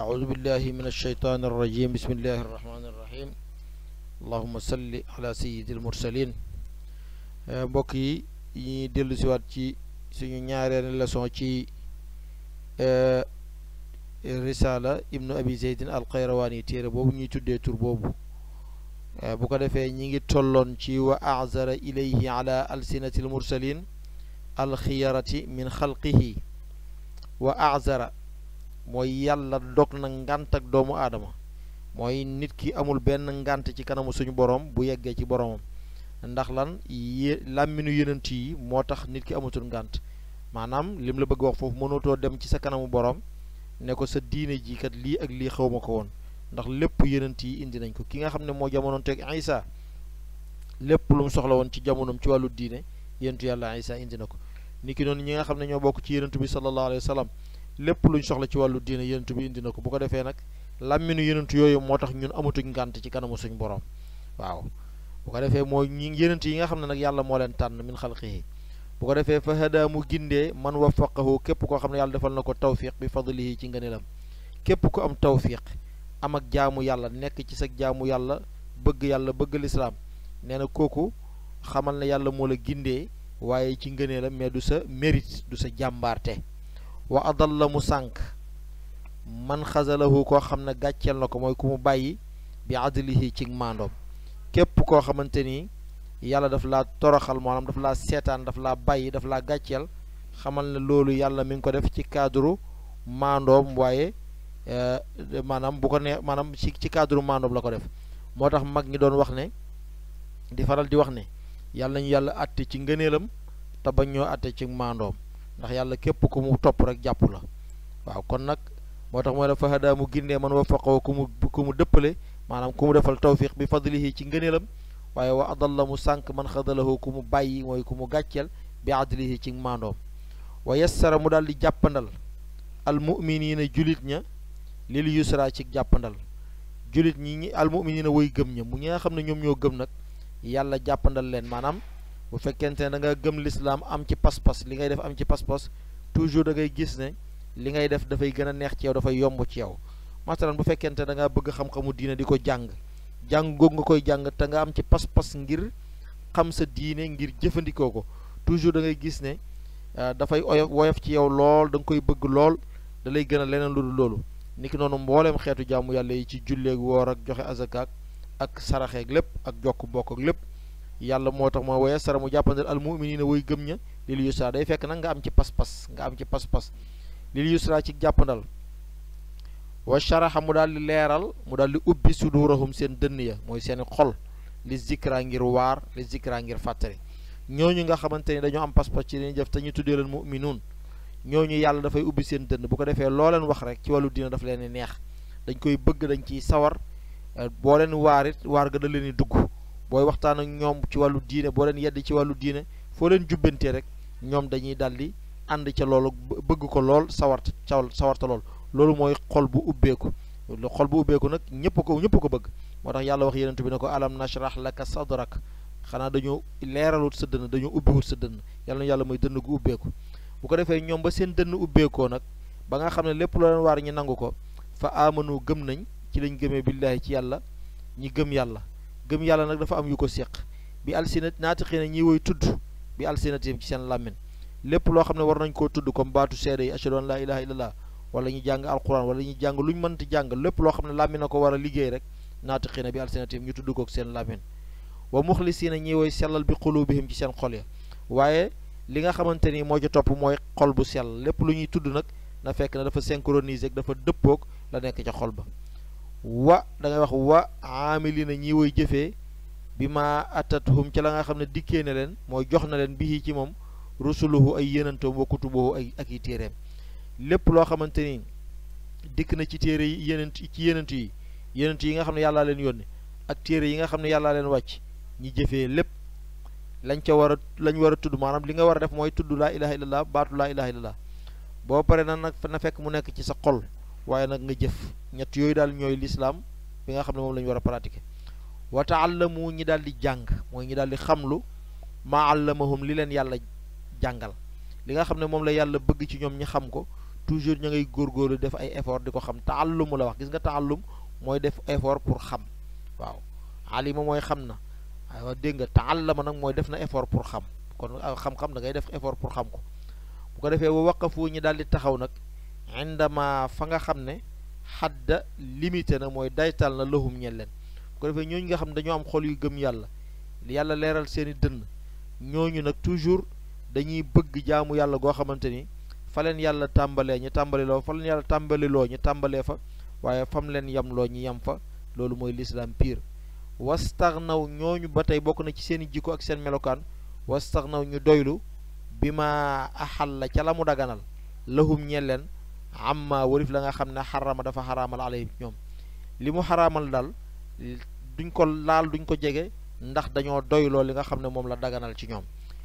أعوذ بالله من الشيطان الرجيم بسم الله الرحمن الرحيم اللهم صل على سيد المرسلين mbokk yi ñi dellu ci wat ci suñu ñaareelu leçon ci risala ibnu abi zaydin al qayrawani téere boobu ñuy tuddee tur boobu bu ko defee ñi ngi tolloon ci wa a'zara ilayhi ala alsinati al mursalin al khiyarati min khalqihi wa a'zara mooy yàlla dog na ngànt ak doomu aadama mooy nit ki amul benn ngànt ci kanamu suñu borom bu yeggee ci boromam ndax lan làmminu yonent yi moo tax nit ki amatul ngànt maanaam lim la bëgg wax foofu mënutoo dem ci sa kanamu borom ne ko sa diine ji kat lii ak lii xaw ma ko woon ndax lépp yonent yi indi nañ ko ki nga xam ne moo jamonoon teeg Isa lépp lu mu soxla woon ci jamonoom ci wàllu diine yonentu yàlla Isa indi na ko ni ki noonu ñi nga xam ne ñoo bokk ci yonentu bi sallallahu alayhi wa sallam lépp luñ soxla ci wàllu diine yonentu bi indi na ko bu ko defee nag làmminu yonentu yooyu moo tax ñun amatuñ ngànt ci kanamu suñ borom waaw bu ko defee mooy ñi yonent yi nga xam ne nag yàlla moo leen tànn min xalqihi bu ko defee fa hada mu gindee man waffaqahu képp koo xam ne yàlla defal na ko tawfiq bi fadlihi ci ngëneelam képp ku am tawfiq am ak jaamu yàlla nekk ci sa jaamu yàlla bëgg lislaam nee na kooku xamal ne yàlla moo la gindee waaye ci ngëneelam mais du sa mérite du sa jàmbaarte wa adalla mu sànk man xasalahu koo xam ne gàcceel na ko mooy ku mu bàyyi bi adlihi ci maandoom képp koo xamante ni yàlla daf laa toroxal maanaam daf laa seetaan daf laa bàyyi daf laa gàcceel xamal ne loolu yàlla mi ngi ko def ci cadre maandoom waaye maanaam bu ko ne maanaam ci cadre maandoom la ko def moo tax mag ñi doon wax ne di faral di wax ne yàlla ñu yàlla àtte ci ngëneelam te bañ ñoo àtte ci maandoom ndax yàlla képp ku mu topp rek jàpp la waaw kon nag moo tax mooy la fa hadaa mu gindee man waffaqahu ku mu dëppale maanaam ku mu defal tawfiq bi fadlihi ci ngëneelam waaye wa adalla mu sànq man xadalahu ku mu bàyyi mooy ku mu gàcceel bi adlihi ci maandoom wa yassara mu daal di jàppandal al muminina julit ña lil yusra ci jàppandal julit ñi al muminina way gëm ña mu ñi nga xam ne ñoom ñoo gëm nag yàlla jàppandal leen maanaam bu fekkente ne da nga gëm lislaam am ci pas-pas li ngay def am ci pas-pas toujours da ngay gis ne li ngay def dafay gën a neex ci yow dafay yomb ci yow masalan bu fekkente da ngaa bëgg xam-xamu diine di ko jàng goog nga koy jàng te nga am ci pas-pas ngir xam sa diine ngir jëfandikoo ko toujours da ngay gis ne dafay woyof ci yow lool da nga koy bëgg lool da lay gën a leneen lu dul loolu niki noonu mbooleem xeetu jaamu yàlla yi ci julleeg woor ak joxe azakaak ak saraxeeg lépp ak jokk bokk ak lépp yàlla moo tax mooy woye sara mu jàppandal al muminina way gëm ña lil yusra day fekk nag nga am ci pas-pas lil yusra ci jàppandal wa sharaxa mu daal di leeral mu daal di ubbi sudurahum seen dënn ya mooy seeni xol li zikra ngir waar li zikra ngir fàttali ñooñu nga xamante ni dañoo am pas-pas ci li ñuy def te ñu tuddee leen muminuun ñooñu yàlla dafay ubbi seen dënn bu ko defee loo leen wax rek ci wàllu diina daf leen neex dañ koy bëgg dañ ciy sawar boo leen waarit waar ga da leen di dugg booy waxtaan ak ñoom ci wàllu diine boo leen yedd ci wàllu diine foo leen jubbantee rek ñoom dañuy daldi ànd ca loolu bëgg ko lool sawarta lool loolu mooy xol bu ubbeeku nag ñëpp ko bëgg moo tax yàlla wax yonent bi ne ko alam nashrah laka sadrak xanaa dañoo leeralut sa dënn dañoo ubbiwut sa dënn yàlla mooy dënn gu ubbeeku bu ko defee ñoom ba seen dënn ubbeekoo nag ba nga xam ne lépp loo leen waar ñi nangu ko fa amanu gëm nañ ci lañ gëmee billaahi ci yàlla ñi gëm yàlla nag dafa am yu ko séq bi alsinat naatiqiina ñi woy tudd bi alsinatihim ci seen làmmin lépp loo xam ne war nañ koo tudd comme baatu seede yi ashhadu an laa ilaha illallah wala ñu jàng alquran wala ñu jàng lu ñu mënti jàng lépp loo xam ne làmmin na ko war a liggéey rek naatiqiina bi alsinatihim ñu tudd ko ak seen làmmin wa muxlisiina ñi woy sellal bi qulubihim ci seen xol ya waaye li nga xamante ni moo ci topp mooy xol bu sell lépp lu ñuy tudd nag na fekk na dafa synchroniser dafa dëppoog la nekk ca xol ba wa da ngay wax wa aamilina ñi woy jëfee bi ma atatuhum ci la nga xam ne dikkee na leen mooy jox na leen bii ci moom rusuluhu ay yenantoom wa kutubuhu ak i téeréem lépp loo xamante ni dikk na ci téere yi yenant yi nga xam ne yàllaa leen yónni ak téere yi nga xam ne yàllaa leen wàcc ñi jëfee lépp lañ war a tudd maanaam li nga war a def mooy tudd laa ilaha illallah baatu laa ilaha illallah boo pare na fekk mu nekk ci sa xol waaye nag nga jëf ñett yooyu daal ñooy lislaam bi nga xam ne moom la ñu war a pratiquer wa taallamu ñi daal di jàng mooy ñi daal di xamlu maa allamahum li leen yàlla jàngal li nga xam ne moom la yàlla bëgg ci ñoom ñi xam ko toujours ña ngay góorgóorlu def ay effort di ko xam taallumu la wax gis nga taallum mooy def effort pour xam waaw alima mooy xam na aywa dégg nga taallama nag mooy def na effort pour xam kon xam-xam da ngay def effort pour xam ko bu ko defee wa waqafu ñi daal di taxaw nag indama fa nga xam ne xadda limité na mooy daytal na lahum ñel leen bu ko defee ñooñu nga xam ne dañoo am xol yu gëm yàlla yàlla leeral seeni dënn ñooñu nag toujours dañuy bëgg jaamu yàlla goo xamante ni fa leen yàlla tàmbalee ñu tàmbaliloo fa leen yàlla tàmbaliloo ñu tàmbalee fa waaye fam leen yamloo ñu yam fa loolu mooy l'islam pire wastaxnaw ñooñu ba tey bokk na ci seen i jikko ak seen melokaan wastaxnaw ñu doylu bi ma axal la ca la mu daganal lahum ñeel leen amma warif la nga xam ne xarama dafa xaraamal alayhim ñoom li mu xaraamal daal duñ ko laal duñ ko jege ndax dañoo doyloo li nga xam ne moom la daganal ci ñoom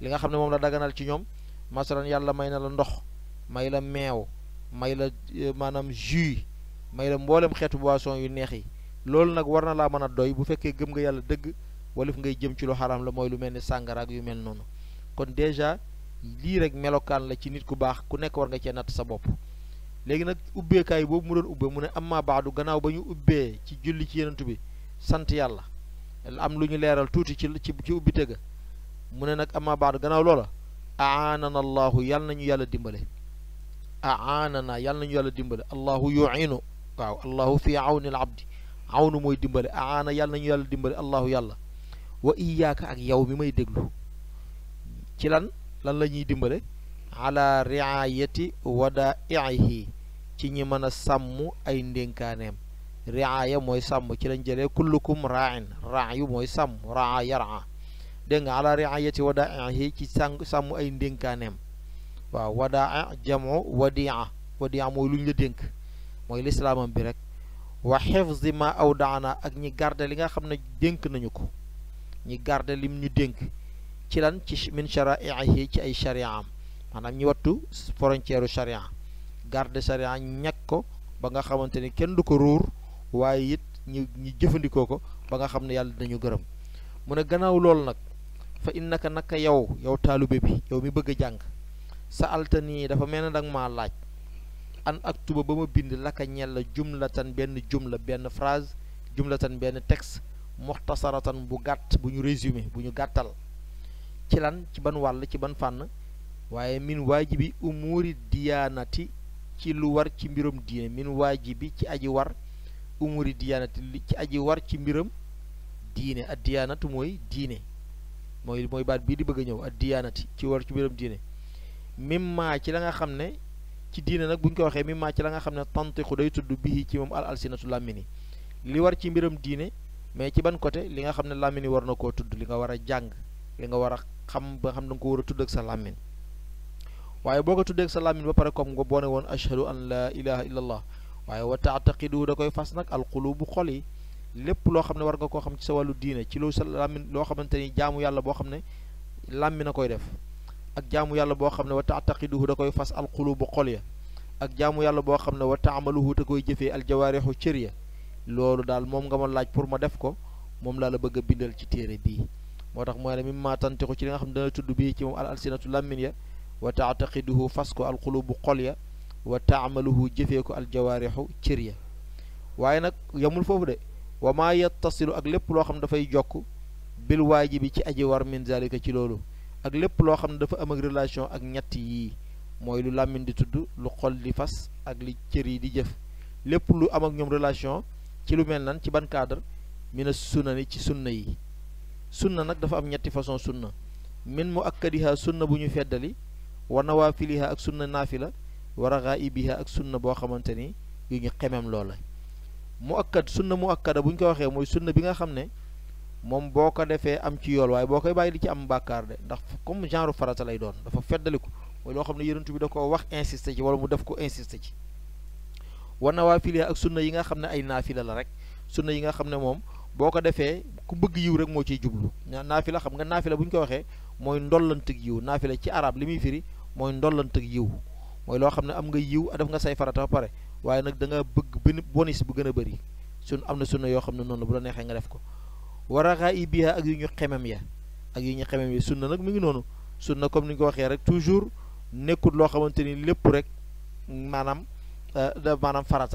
li nga xam ne moom la daganal ci ñoom masalan yàlla may na la ndox may la meew may la maanaam jus may la mboolem xeetu boisson yu neex yi loolu nag war na laa mën a doy bu fekkee gëm nga yàlla dëgg walif ngay jëm ci lu xaraam la mooy lu mel ni sàngara ak yu mel noonu kon déjà lii rek melokaan la ci nit ku baax ku nekk war nga cee natt sa bopp léegi nag ubbeekaay boobu mu doon ubbee mu ne amma baadu gannaaw ba ñu ubbee ci julli ci yenentu bi sant yàlla am lu ñu leeral tuuti ci ubbi tëgga mu ne nag amma baadu gannaaw loola aanana allahu yàlla nañu yàlla dimbale aanana yàlla nañu yàlla dimbale allahu yuinu waaw allahu fi awni al abdi awnu mooy dimbale aana yàlla nañu yàlla dimbale allahu yàlla wa iyaaka ak yow mi may déglu ci lan la ñuy dimbale ala riayati wadaihi ci ñi mën a sàmm ay ndénkaaneem riaya mooy sàmm ci lañ jëlee kullukum raain raayu mooy sàmm raa yara dégg nga ala riayati wadaihi ci sàmm ay ndénkaaneem waaw wadaa jamu wadia mooy lu ñu la dénk mooy lislaamam bi rek wa xifzi ma awdaana ak ñi garde li nga xam ne dénk nañu ko ñi garde lim ñu dénk ci lan ci min sharaihi ci ay shariaam maanaam ñi wattu frontière sharia garde sharia ñag ko ba nga xamante ni kenn du ko ruur waaye it ñi jëfandikoo ko ba nga xam ne yàlla dinañu gërëm mu ne gannaaw loolu nag fa innaka naka yow taalube bi yow mi bëgg a jàng sa alta nii dafa mel ne danga maa laaj an ak tuba ba ma bind laka ñel la jumlatan benn jumla benn phrase jumlatan benn texte muxtasaratan bu gàtt bu ñu résumé bu ñu gàttal ci lan ci ban wàll ci ban fànn waaye min waajibi umuri diyaanati ci lu war ci mbiram diine min waajibi ci aji war umuri diyaanati ci aji war ci mbiram diine ad diyaanatu mooy diine mooy baat bii di bëgg a ñëw ad diyaanati ci war ci mbiram diine mimma ci la nga xam ne ci diine nag bu ñu ko waxee mimma ci la nga xam ne tantiqu day tudd bii ci moom al alsinatu làmmini li war ci mbiram diine mais ci ban côté li nga xam ne làmmini war na koo tudd li nga war a jàng li nga war a xam ba nga xam ne da nga ko war a tudd ak sa làmmin waaye boo ko tuddee ak sa làmmin ba pare comme nga boone woon ashhadu an la ilaha illa allah waaye wa taataqidu da koy fas nag alqulubu xol yi lépp loo xam ne war nga koo xam ci sa wàllu diine ci loolu sa làmmin loo xamante ni jaamu yàlla boo xam ne làmmin a koy def ak jaamu yàlla boo xam ne wa taataqiduhu da koy fas alqulubu xol ya ak jaamu yàlla boo xam ne wa taamaluhu te koy jëfee aljawaarixu cër ya loolu daal moom nga ma laaj pour ma def ko moom laa la bëgg a bindal ci téere bii moo tax mooy ne mimma tantixu ci li nga xam ne dana tudd bii ci moom al alsinatu làmmin ya wa taataqiduhu fas ko alqulubu xol ya wa taamaluhu jëfee ko aljawaarixu cër ya waaye nag yamul foofu de wa maa yattasilu ak lépp loo xam ne dafay jokk bil waajibi ci aji war min zalika ci loolu ak lépp loo xam ne dafa am ak relation ak ñett yii mooy lu làmmin di tudd lu xol di fas ak li cër yi di jëf lépp lu am ak ñoom relation ci lu mel nan ci ban cadre mina sunani ci sunna yi sunna nag dafa am ñetti façon sunna min mu akkadiha sunna bu ñu feddali wa nawaafiliha ak sunna naafila wa raghaibiha ak sunna boo xamante ni yu ñu xemem loola mu akkad sunna mu akkada bu ñu ko waxee mooy sunna bi nga xam ne moom boo ko defee am ci yool waaye boo koy bàyyi di ci am bàkkaar de ndax comme genre farata lay doon dafa feddaliku mooy loo xam ne yonent bi da ko wax insisté ci wala mu def ko insisté ci wa nawaafiliha ak sunna yi nga xam ne ay naafila la rek sunna yi nga xam ne moom boo ko defee ku bëgg yiw rek moo ciy jublu naafila xam nga naafila bu ñu ko waxee mooy ndollanteeg yiw naafila ci arab li muy firi mooy ndollanteeg yiw mooy loo xam ne am nga yiw def nga say farata ba pare waaye nag da nga bëgg benn bonus bu gën a bëri am na sunna yoo xam ne noonu bu la neexee nga def ko war a xaa biha ak yu ñu xemem ya ak yu ñu xemem ya sunna nag mu ngi noonu sunna comme ni ñu ko waxee rek toujours nekkul loo xamante ni lépp rek maanaam maanaam farata